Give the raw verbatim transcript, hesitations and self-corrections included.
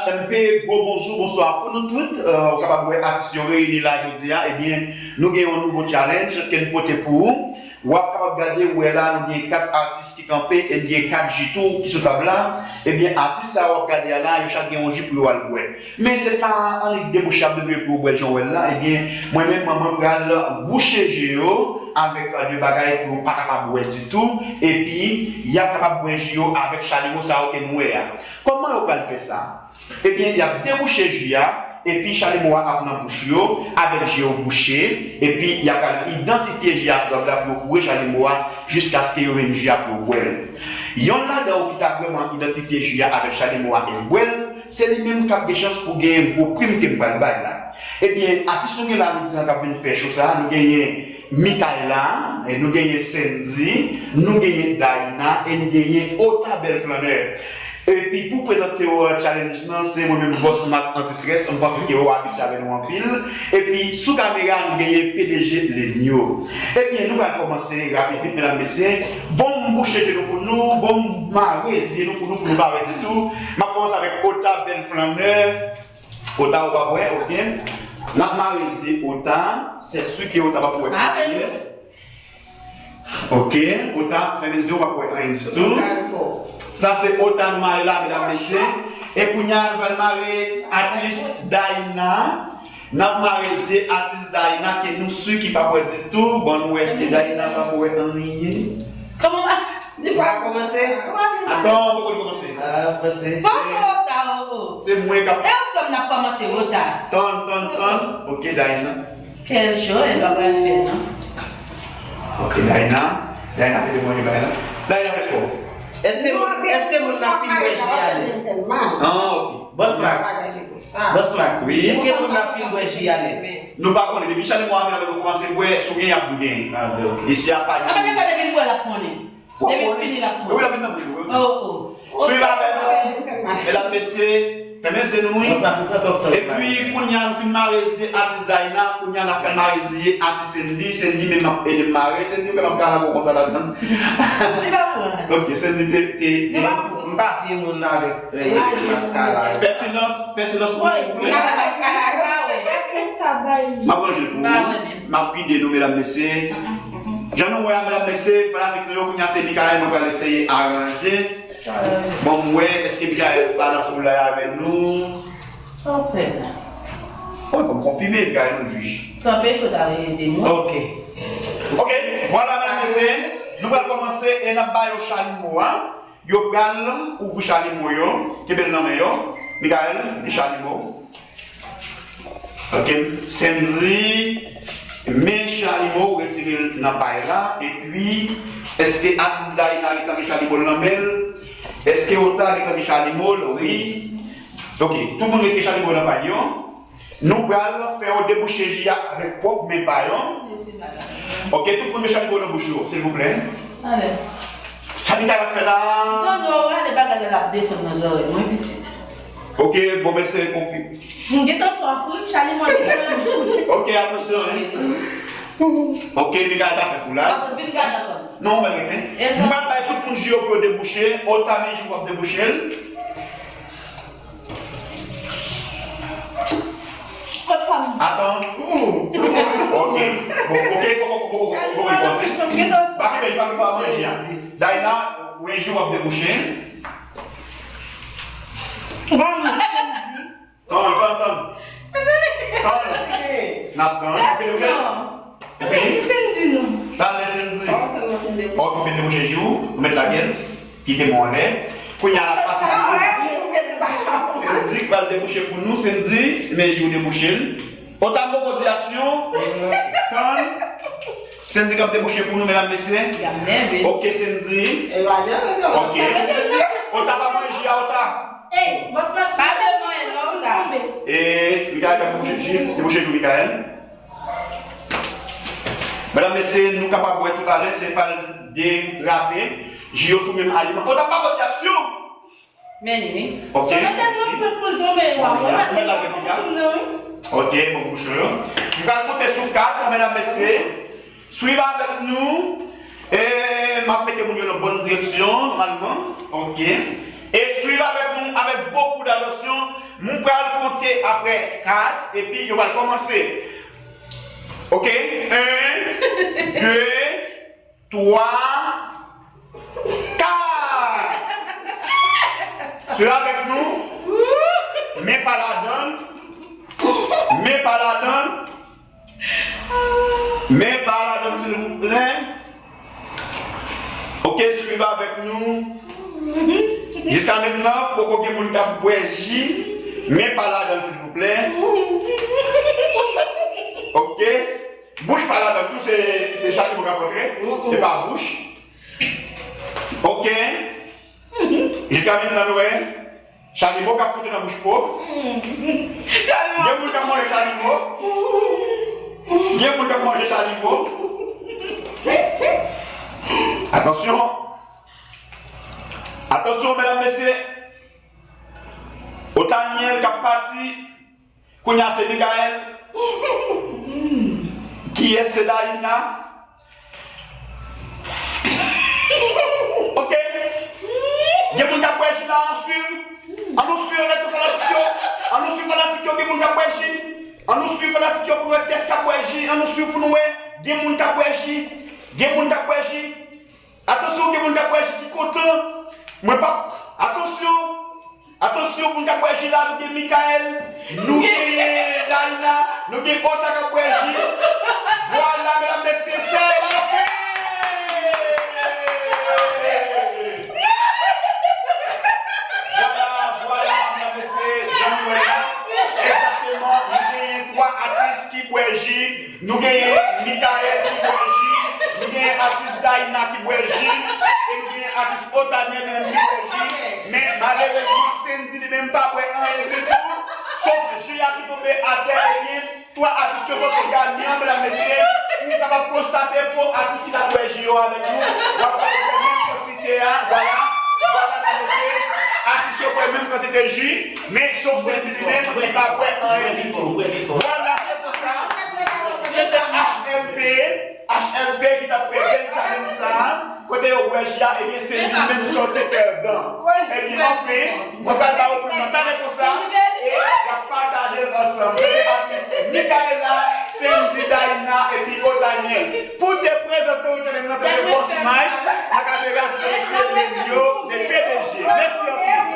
M P, gwo bonjou, bonswa pou nou tout. Euh, ou kapab wè atis yo reyini la jodi a. Ebyen, nou gen yon nouvo challenge ke n pote pou ou. W ap kapab gade, ou wè la, nou gen kat atis ki kanpe, e n gen kat ji tou ki sou tab la. Ebyen, atis sa w ap gade a la, yo chak gen yon ji pou yo al bwè. Men se pa annik debouche ap debouche pou yo bwè jan w wè l la. Ebyen, mwen menm, mwen pral bouche je yo avèk, euh, de bagay pou yo pa kapab wè ditou. Epi, y ap kapab bwè ji yo avèk chalimo sa yo ke nou wè a. Kòman yo pral fè sa? Ebyen, y ap debouche ji a, epi chalimo a ap nan bouch yo, avèk je yo bouche, epi y ap al idantifye ji a sou tab la pou yo foure chalimo a jiskaske yo jwenn ji a pou yo bwè l. Yonn ladan yo ki ta vrèman idantifye ji a avèk chalimo a e l bwè l, se li menm k ap gen chans pou genyen gwo prim ke m pral bay la. Ebyen, atis nou gen la, nou di sa k ap vin fè cho sa, nou genyen Micaëla, e nou genyen Sendy, nou genyen Daïna, e nou genyen Ota Bèl Flannè. Epi pou prezante w challenge nan, se mwen menm Boss Mac Anti-Stress, m panse ke w abitye avè nou anpil. Epi sou kamera, nou genyen P D G Lenio. Ebyen, nou pral kòmanse rapid vit, medam, mesye. Bon, m bouche je nou pou nou, bon, m mare zye nou pou nou, pou nou pa wè ditou. M ap kòmanse avèk Ota Bèl Flannè. Ota, ou pa bwè, ok. N ap mare zye Ota, se si ke Ota p ap wè anyen. Ok, Ota, fèmen zye w, w p ap wè anyen ditou. Sa se Ota nou mare la, medam, mesye. E kounye a, nou pral mare atis Daïna. N ap mare zye atis Daïna, ke nou si ki p ap wè ditou. Bon, nou wè èske Daïna p ap wè anyen. Kòman w pa Li pa kòmanse? Atann, poko li kòmanse. Ah, kòmanse. Poko, Ota, oh, oh. Se mwen k ap E ansanm n ap kòmanse, Ota. Tann, tann, tann. Ok, Daïna. Kèl cho, e pa pral fè, non? Ok, Daïna. Daïna, mete mwen, Daïna. Daïna, fè spò. Èske, èske moun nan fin bwè ji a? Ah, ok. Boss Mac. Boss Mac. Wi. Èske moun nan fin bwè ji a nèt? Nou pa konnen. Depi chalimo a vin, nou kòmanse bwè, si w gen, y ap gen. Ah, ben, ok. Isi a pa gen. Ah, ben, depi l bwè, l ap konnen. Depi fini l ap pran. Wi, l ap vin nan bouch ou, wi. Oh, oh. Swiv avè nou. Medam, mesye, fèmen zye nou, wi. Epi, kounye a, nou fin mare zye atis Daïna, kounye a, n ap pral mare zye atis Sendy. Sendy menm ap ede m mare. Sendy, ou wè m ap kale gwo konsa ladann. Li pa pran. Ok, Sendy te, te, te. M pa fye moun avèk, eh, maskara. Fè silans, fè silans pou nou, silvouplè. M ap ranje l pou ou. M ap gide nou, medam, mesye. Jan nou wè a, medam, mesye, fanatik nou yo, kounye a se Micaël mwen pral eseye aranje. Bon, m wè, èske Micaël pa nan foul la avè nou? Sa w fè la? Bon, fò m konfime, Micaël, nou jij. Sa w fè, fò w ta ede mwen. Ok. Ok, vwala, medam, mesye, nou pral kòmanse e n ap ba yo chalimo a. Yo pral ouvri chalimo yo, kenbe l nan men yo. Micaël, gen chalimo. Ok, Sendy, men chalimo, retire l nan pay la. Epi, èske atis Daïna gentan gen chalimo l nan men l? Èske Ota gentan gen chalimo l? Wi. Ok, tout moun retire chalimo nan pay yo. Nou pral fè yo debouche ji a avèk pwòp men pa yo. Ok, tout moun met chalimo nan bouch yo, silvouplè. Ale. Sa Micaël ap fè la? Zanno, gade bagay la, l ap desann nan zòrèy mwen, pitit. Ok, bon, men se konfi. M gentan swaf, wi, chalimo desann nan bouch mwen. Ok, atansyon, hein. Ok, Micaël pa fè foulay. Vin gade ankò. Non, ou pa genyen. M pral bay tout moun ji yo pou yo debouche. Ota, men ji w ap debouche l. Atann. Ok. Bon, ok, bon, bon, bon, bon, bon, bon. Pa kenbe, pa kenbe, pa manje a. Daïna, wi, ji w ap debouche. Tann, tann, tann. Tann. N ap tann. Ou fini? Ou fini? Talè, Sendy. Ok, ou fin debouche ji w, ou met lagèl. Kite mwen anlè. Kounye a, n ap pase pou Sendy. Sendy k pral debouche pou nou. Sendy, men ji w debouche l. Ota, m poko di aksyon. Tann. Sendy k ap debouche pou nou, medam, mesye. Ok, Sendy. Ok. Ota, pa manje a, Ota. Pa de mwen, non, Ota. E Micaël k ap debouche ji, debouche ji w, Micaël. Medam, mesye, nou kapab wè toutalè, se pa l derape. Ji yo sou menm aliman. Ota, pa manje aksyon. Men li, wi. Ok, mèsi. Mwen tèlman pran pou l tonbe, wa. Mwen pa konn pou m nan, wi. Ok, bon, bouch yo. M pral konte sou kat, medam, mesye. Swiv avèk nou. E m ap mete moun yo nan bòn direksyon, nòmalman. Ok. E swiv avèk nou, avèk bokou Atansyon, m pral konte apre kat, epi yo pral kòmanse. Ok? En, de, twa, kat! Swiv avèk nou. Men pa ladann. Men pa ladann. Men pa ladann, silvouplè. Ok, swiv avèk nou. Jiska mentnan, poko gen moun k ap bwè ji. Men pa ladann, silvouplè. Ok. Bouch pa ladann tou, se, se Chalimo k ap antre. Se pa bouch. Ok. Jiska mentnan, nou wè. Chalimo k ap foute nan bouch po. Gen moun k ap manje chalimo. Gen moun k ap manje chalimo. Atansyon. Atansyon, medam, mesye. Otanyèl k ap pati. Kounye a se Mikaèl. Kiyès? Se Dayina. Ok. Gen moun k ap bwè ji la, ann swiv. Ann nou swiv avèk nou fanatik yo. Ann nou swiv fanatik yo, gen moun k ap bwè ji. Ann nou swiv fanatik yo pou nou wè kiyès k ap bwè ji. Ann nou swiv pou nou wè. Gen moun k ap bwè ji. Gen moun k ap bwè ji. Atansyon, gen moun k ap bwè ji ki kontan. Mwen p ap. Atansyon. Atansyon, moun k ap bwè ji la, nou gen Mikaèl, nou gen Dayina, nou gen Ota k ap bwè ji. Vwala, medam, mesye, se lafen! Vwala, vwala, medam, mesye, jan nou wè la. Egzakteman, nou gen twa atis ki bwè ji. Nou genyen Mikaèl ki bwè ji, nou genyen atis Dayina ki bwè ji, e nou genyen atis Otanyèl li menm ki bwè ji. Men malerezman, Sendy li menm pa bwè anyen ditou, sof ji a ki tonbe atè, ebyen, twa atis yo sòti ganyan, medam, mesye. Ou kapab konstate pou atis ki t ap bwè ji yo avèk nou, w ap wè yo bwè menm kantite a, vwala, vwala, medam, mesye. Atis yo bwè menm kantite ji, men sof Sendy li menm ki pa bwè anyen ditou. Vwala, se pou sa. Se te H L P, H L P ki t ap fè bèl challenge sa a. Kote yo bwè ji a, ebyen, se li menm sòti pèdan. Ebyen, anfen, mwen pral ba yo pou nou tande konsa. E y ap pataje l ansanm. Se te atis Micaela, Sendy, Dayina, epi Otanyèl. Pou te prezante w challenge nan, se te Boss Mike. Nan kamera, se te mesye Lelio, de P D G. Mèsi anpil.